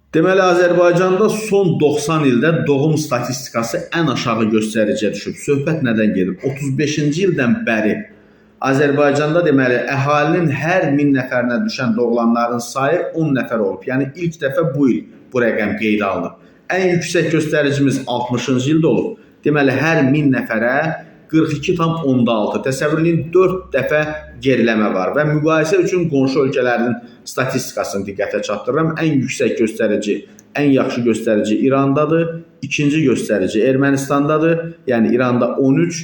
Deməli, Azərbaycanda son 90 ildə doğum statistikası ən aşağı göstəriciyə düşüb. Söhbət nədən gedir? 35-ci ildən bəri Azərbaycanda deməli, əhalinin hər 1000 nəfərinə düşən doğulanların sayı 10 nəfər olub. Yəni, ilk dəfə bu il bu rəqəm qeydə alınıb. Ən yüksək göstəricimiz 60-cı ildə olub. Deməli, hər 1000 nəfərə 42,6. Təsəvvür edin, 4 dəfə geriləmə var və müqayisə üçün qonşu ölkələrin statistikasını diqqətə çatdırıram. Ən yüksək göstərici, ən yaxşı göstərici İrandadır, ikinci göstərici Ermənistandadır. Yəni İranda 13,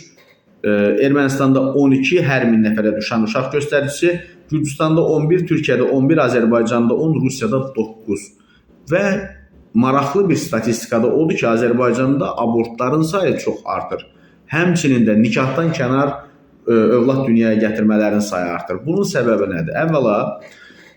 Ermənistanda 12 hər 1000 nəfərə düşən uşaq göstəricisi, Gürcüstanda 11, Türkiyədə 11, Azərbaycanda 10, Rusiyada 9. Və maraqlı bir statistikada odur ki, Azərbaycanda abortların sayı çox artır. Həmçinin də nikahdan kənar övlad dünyaya gətirmələrin sayı artır. Bunun səbəbi nədir? Əvvəla,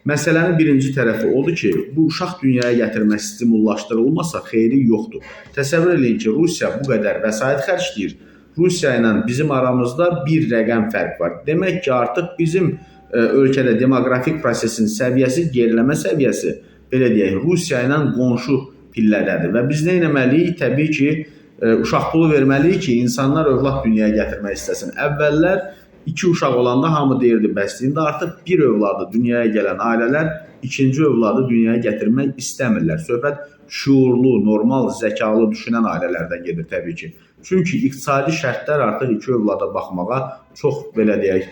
məsələnin birinci tərəfi odur ki, bu uşaq dünyaya gətirmə stimullaşdırılmasa xeyri yoxdur. Təsəvvür eləyin ki, Rusiya bu qədər vəsait xərcləyir. Rusiya ilə bizim aramızda bir rəqəm fərq var. Demək ki, artıq bizim ölkədə demoqrafik prosesin səviyyəsi, geriləmə səviyyəsi, belə deyək, Rusiya ilə qonşu pillədədir. Və biz nə etməliyik? Təbii ki, uşaq pulu verməliyik ki, insanlar övlad dünyaya gətirmək istəsin. Əvvəllər 2 uşaq olanda hamı deyirdi bəsdir. İndi artıq bir övladı dünyaya gələn ailələr ikinci övladı dünyaya gətirmək istəmirlər. Söhbət şuurlu, normal, zəkalı düşünən ailələrdən gedir təbii ki. Çünki iqtisadi şərtlər artıq 2 övlada baxmağa çox, belə deyək,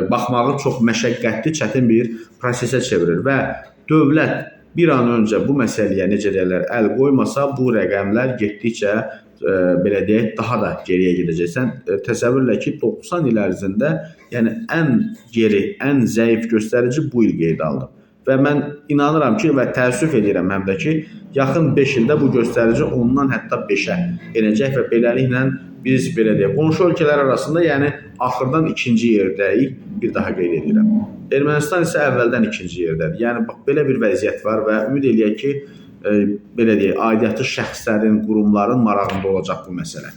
baxmağı çox məşəqqətli, çətin bir prosesə çevirir və dövlət bir an öncə bu məsələyə necə deyirlər, əl qoymasa bu rəqəmlər getdikcə belə deyək, daha da geriyə gedəcək. Sən təsəvvür elə ki, 90 il ərzində, yəni ən geri, ən zəif göstərici bu il qeydə alınıb. Və mən inanıram ki, və təəssüf edirəm həm də ki, yaxın 5 ildə bu göstərici ondan hətta 5-ə enəcək və beləliklə biz belə deyək, qonşu ölkələr arasında, yəni axırdan ikinci yerdəyik, bir daha qeyd edirəm. Ermənistan isə əvvəldən ikinci yerdədir. Yəni bax, belə bir vəziyyət var və ümid eləyək ki, belə deyək, aidiyyatı şəxslərin, qurumların marağında olacaq bu məsələ.